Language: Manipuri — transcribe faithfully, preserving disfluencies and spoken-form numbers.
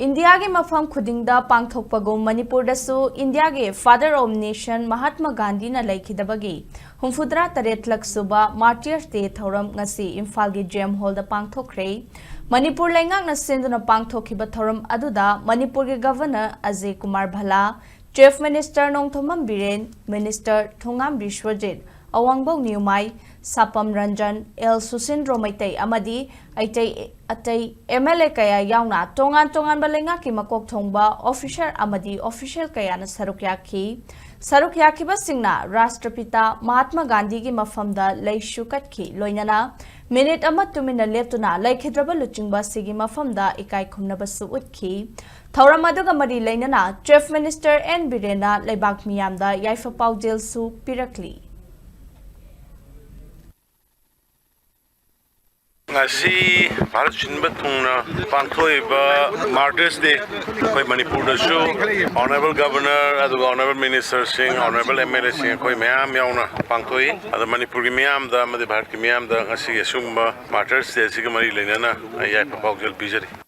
ꯏꯟꯗꯤꯌꯥꯒꯤ ꯃꯐꯝ ꯈꯨꯗꯤꯡꯗ ꯄꯥꯡꯊꯣꯛꯄꯒꯨꯝ ꯃꯅꯤꯄꯨꯔꯗꯁꯨ ꯏꯟꯗꯤꯌꯥꯒꯤ Father of Nation ꯃꯍꯥꯠꯃ ꯒꯥꯟꯙꯤꯅ ꯂꯩꯈꯤꯗꯕꯒꯤ ꯍꯨꯝꯐꯨꯇꯔꯥ ꯇꯔꯦꯠꯂꯛ ꯁꯨꯕ Martyrs Day ꯊꯧꯔꯝ ꯉꯁꯤ ꯏꯝꯐꯥꯜꯒꯤ ꯖꯦꯝ ꯍꯣꯜꯗ ꯄꯥꯡꯊꯣꯛꯈ꯭ꯔꯦ꯫ ꯃꯅꯤꯄꯨꯔ ꯂꯩꯉꯥꯛꯅ ꯁꯤꯟꯗꯨꯅ ꯄꯥꯡꯊꯣꯛꯈꯤꯕ ꯊꯧꯔꯝ ꯑꯗꯨꯗ ꯃꯅꯤꯄꯨꯔꯒꯤ governor Ajay Kumar Bhalla, Chief Minister Nongthombam Biren, Minister Thongam Biswajit, Awangbow Newmai, Sapam Ranjan, L Susindro Meitei ꯑꯃꯗꯤ ꯑꯇꯩ ꯑꯇꯩ M L A ꯀꯌꯥ ꯌꯥꯎꯅ ꯇꯣꯉꯥꯟ ꯇꯣꯉꯥꯟꯕ ꯂꯩꯉꯥꯛꯀꯤ ꯃꯀꯣꯛ ꯊꯣꯡꯕ officer ꯑꯃꯗꯤ official ꯀꯌꯥꯅ ꯁꯔꯨꯛ ꯌꯥꯈꯤ꯫ ꯁꯔꯨꯛ ꯌꯥꯈꯤꯕꯁꯤꯡꯅ ꯔꯥꯁꯇ꯭ꯔꯄꯤꯇꯥ ꯃꯍꯥꯠꯃ ꯒꯥꯟꯙꯤꯒꯤ ꯃꯐꯝꯗ ꯂꯩꯁꯨ ꯀꯠꯈꯤ, ꯂꯣꯏꯅꯅ ꯃꯤꯅꯤꯠ ꯑꯃ ꯇꯨꯃꯤꯟꯅ ꯂꯦꯞꯇꯨꯅ ꯂꯩꯈꯤꯗ꯭ꯔꯕ ꯂꯨꯆꯤꯡꯕ ꯑꯁꯤꯒꯤ ꯃꯐꯝꯗ ꯏꯀꯥꯏ ꯈꯨꯝꯅꯕꯁꯨ ꯎꯠꯈꯤ꯫ ꯊꯧꯔꯝ ꯑꯗꯨꯒ ꯃꯔꯤ ꯂꯩꯅꯅ Chief Minister ꯑꯦꯟ ꯕꯤꯔꯦꯟꯅ ꯂꯩꯕꯥꯛ ꯃꯤꯌꯥꯝꯗ ꯌꯥꯏꯐ ꯄꯥꯎꯖꯦꯜꯁꯨ ꯄꯤꯔꯛꯂꯤ꯫ ꯉꯁꯤ ꯚꯥꯔꯠ ꯁꯤꯟꯕ ꯊꯨꯡꯅ ꯄꯥꯡꯊꯣꯛꯏꯕ Martyrs Day ꯑꯩꯈꯣꯏ ꯃꯅꯤꯄꯨꯔꯗꯁꯨ Honourable Governor ꯑꯗꯨꯒ Honourable Ministerꯁꯤꯡ, Honourable M L Aꯁꯤꯡ ꯑꯩꯈꯣꯏ ꯃꯌꯥꯝ ꯌꯥꯎꯅ ꯄꯥꯡꯊꯣꯛꯏ꯫ ꯑꯗꯣ ꯃꯅꯤꯄꯨꯔꯒꯤ ꯃꯤꯌꯥꯝꯗ ꯑꯃꯗꯤ ꯚꯥꯔꯠꯀꯤ ꯃꯤꯌꯥꯝꯗ ꯉꯁꯤꯒꯤ ꯑꯁꯤꯒꯨꯝꯕ Martyrs Day ꯑꯁꯤꯒ ꯃꯔꯤ ꯂꯩꯅꯅ ꯑꯩ ꯌꯥꯏꯐ ꯄꯥꯎꯖꯦꯜ ꯄꯤꯖꯔꯤ꯫